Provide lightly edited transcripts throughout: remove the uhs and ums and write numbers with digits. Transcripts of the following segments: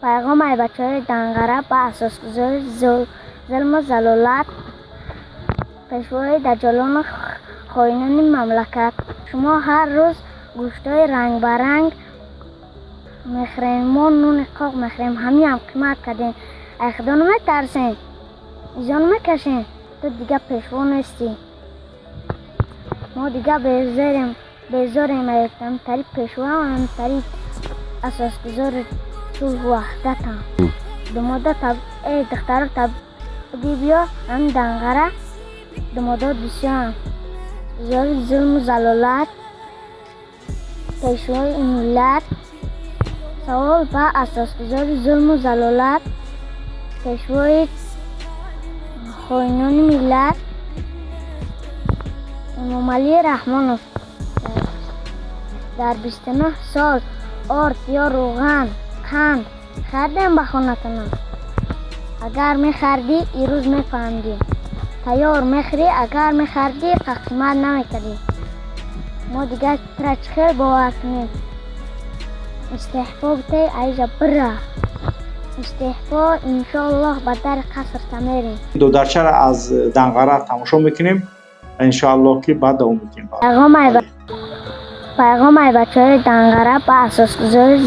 Пайғом ай бачаҳои Данғара ба асосгузори зулму залолат, пешвои даҷҷолону хоинони мамлакат. Шумо ҳар рӯз гӯштҳои рангбаранг мехӯрем, мо нуни қоқ мехӯрем, ҳамиам қимат кардем. Ай Худо наметарсем, изо намекашем? Ту дига пешво нестӣ. Мо дига безорем, безорем ҳамтари пешво, ҳамтари асосгузори сулҳу ваҳдатам. Думода эй духтаро табги биё, ҳам Данғара думодо бисёрам. Зори зулму залолат, пешвои миллат. Савол ба асосгузори зулму залолат, пешвои хоинони миллат Эмомалӣ Раҳмонов: дар 29 сол орд ё рӯған, қанд хардем ба хонатонам? Агар мехардӣ, ирӯз мефаҳмидӣ. Тайёр мехӯрӣ, агар мехардӣ, қимат намекардӣ. Мо дигар тура чӣ хел бовар кунем? Истеъфо битей, аиҷа бира. Истеъфо, иншоаллоҳ, ба дари қасрта мерем. Додарчаро аз Данғара тамошо мекунем, иншоаллоҳ, ки баъд давом мекунем. Пайғом ай бачаҳои Данғара ба асосгузори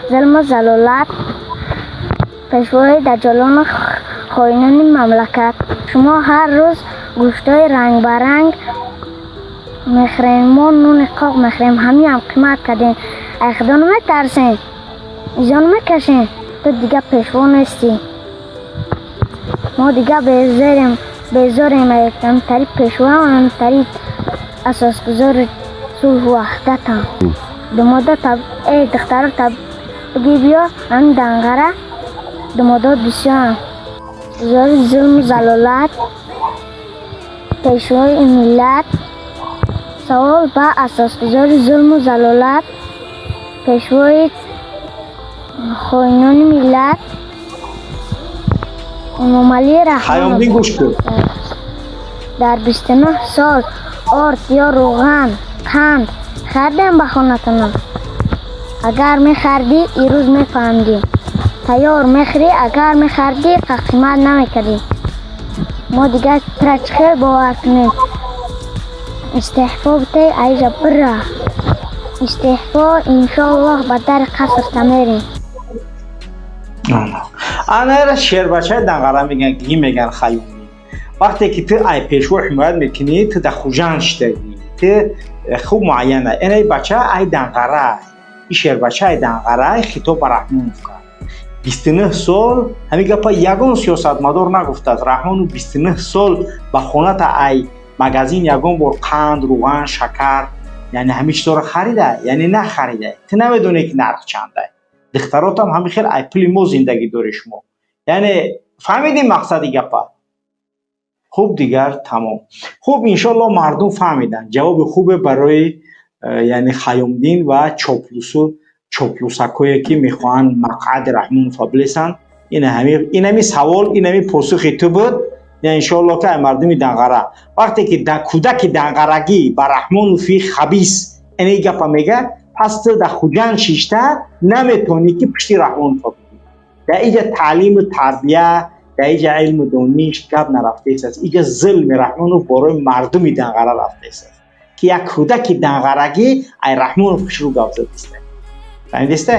зулму залолат, пешвои даҷҷолону хоинони мамлакат. Шумо ҳар рӯз гӯштҳои рангбаранг мехӯрем, мо нуни қоқ мехӯрем, ҳамиам қимат кардем. Ай Худо наметарсем, изо намекашем? Ту дига пешво нестӣ. Мо дига безорем, безорем ҳамтари пешво, ҳамтари асосгузори сулҳу ваҳдатам. Думода эй духтаро табги биё, ҳам Данғара думодо бисёрам. Зори зулму залолат, пешвои миллат. Савол ба асосгузори зулму залолат, пешвои хоинони миллат Эмомалӣ Раҳмонов: Хайёмдин, гӯш кун. Дар 29 сол орд ё рӯған, қанд хардем ба хонатонам? Агар мехардӣ, ирӯз мефаҳмидӣ. Тайёр мехӯрӣ, агар мехардӣ, қимат намекардӣ. Мо дигар тура чӣ хел бовар кунем? Истеъфо битей, аиҷа бира. Истеъфо, иншоаллоҳ, ба дари қасрта мерем. Анаера шербачаи Данғара меган, ги меган. Хайёмдин, вақте ки ту ай пешво ҳимоят мекунӣ, ту дар Хуҷанд шидагӣ, ту хуб муайяна. Энаи бача ай Данғара, и шербача ай Данғара хитоб ба Раҳмонов кард. 29 сол ҳамин гапа ягон сиёсатмадор нагуфтааст. Раҳмонов 29 сол ба хоната ай магазин ягон бор қанд, рӯған, шакар, яъне ҳамин чизоро харида, яъне нахарида. Ту намедонӣ, ки нарх чанда. Духтаротам ҳамин хел ай пули мо зиндагӣ дорӣ шумо. Яъне фаҳмидӣ мақсади гапа? Хуб, дигар тамом. Хуб, иншоаллоҳ, мардум фаҳмиданд. Ҷавоби хубе барои яъне Хайёмдин ва чоплусу чоплусакое, ки мехоҳанд мақъади Раҳмонова билесанд. Инами савол, инами посухи ту буд. Иншоаллоҳ, ки ай мардуми Данғара, вақте ки кӯдаки данғарагӣ ба Раҳмонови хабис ини гапа мега, пас ту дар Хуҷанд шишта наметавонӣ, ки пушти Раҳмонова бигирӣ. Дар иҷа таълиму тарбия, дар иҷа илму дониш гап нарафтаистааст. Иҷа зулми Раҳмонов борои мардуми Данғара рафтаистааст, ки як кӯдаки данғарагӣ ай Раҳмонов хушрӯ гап задиста. Фаҳмидиста?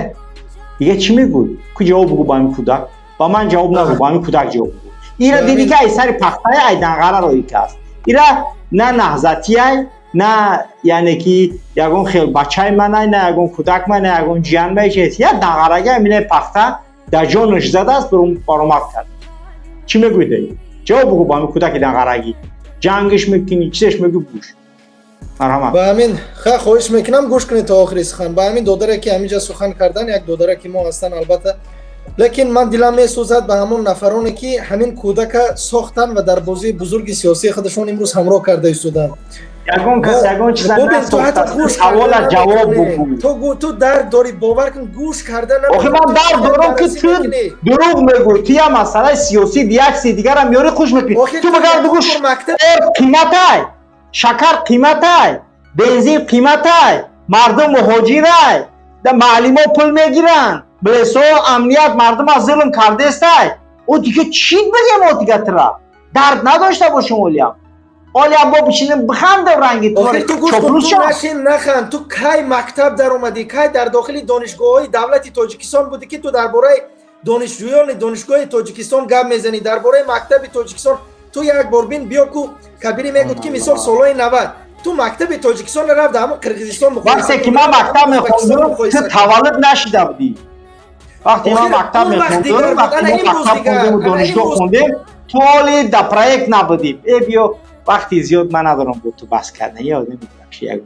Дига чӣ мегӯй? Ку ҷавоб бугӯ ба ҳамин кӯдак. Ба ман ҷавоб нагӯ, ба ҳамин кӯдак ҷавоб бугӯ. Ира дидӣ, ки ай сари пахтая ай Данғара роӣ кааст. Ира на наҳзатияй, на яъне ки ягон хел бачаи манай, на ягон кӯдак ман, на ягон ҷиян май, чиз. Як данғараги ҳаминаи пахта дар ҷонаш задааст, баромад кард. Чӣ мегӯӣ даи? Ҷавоб бугӯ ба ҳамин кӯдаки данғарагӣ. Ҷангиш мекунӣ, чизеш мегӯ, гӯш. Марҳамат. Ба ҳамин ха хоҳиш мекунам, гӯш кунед то охири сухан. Ба ҳамин додаре, ки ҳаминҷа сухан кардан, як додаре, ки мо ҳастан, албатта, лекин ман дилам месӯзад ба ҳамон нафароне, ки ҳамин кӯдака сохтан ва дар бозии бузурги сиёсии худашон имрӯз ҳамроҳ карда истоданд. Ягон кас ягон чиза савола ҷавоб бугӯ. Ту дард дорӣ, бовар кун, гӯш карда. Охи ман дард дорам, ки ту дурӯғ мегӯй. Ту як масъалаи сиёсӣ, як чизи дигарам меёрӣ, хуш мекунӣ. Ту багар бугӯ: қиматай, шакар қиматай, бензин қиматай, мардум муҳоҷирай, маълимо пул мегиранд. Билесо, амният мардума зулм кардестай. О, дига чӣ бигем? О, дига тира дард надошта бошем? Олиям, олиям, бо бишинем, бихандем ранги. Охир ту гӯш кун, ту нашин, нахан. Ту кай мактаб даромадӣ? Кай дар дохили донишгоҳҳои давлати Тоҷикистон будӣ, ки ту дар бораи донишҷӯёни донишгоҳи Тоҷикистон гап мезанӣ, дар бораи мактаби Тоҷикистон? Ту як бор бин, биё ку, Кабирӣ мегӯд, ки мисол, солҳои 90 ту мактаби Тоҷикистон рафт, ҳамон Қирғизистон. Вақте ки ман мактаб мехондум, ту таваллуд нашида будӣ. Вақте ман мактаб мехондум, вақте мо мактаб хондему, донишгоҳ хондем, ту оли да проект набудӣ. Э, биё, вақти зиёд ман надорам бо ту баҳс кардан. Е одами як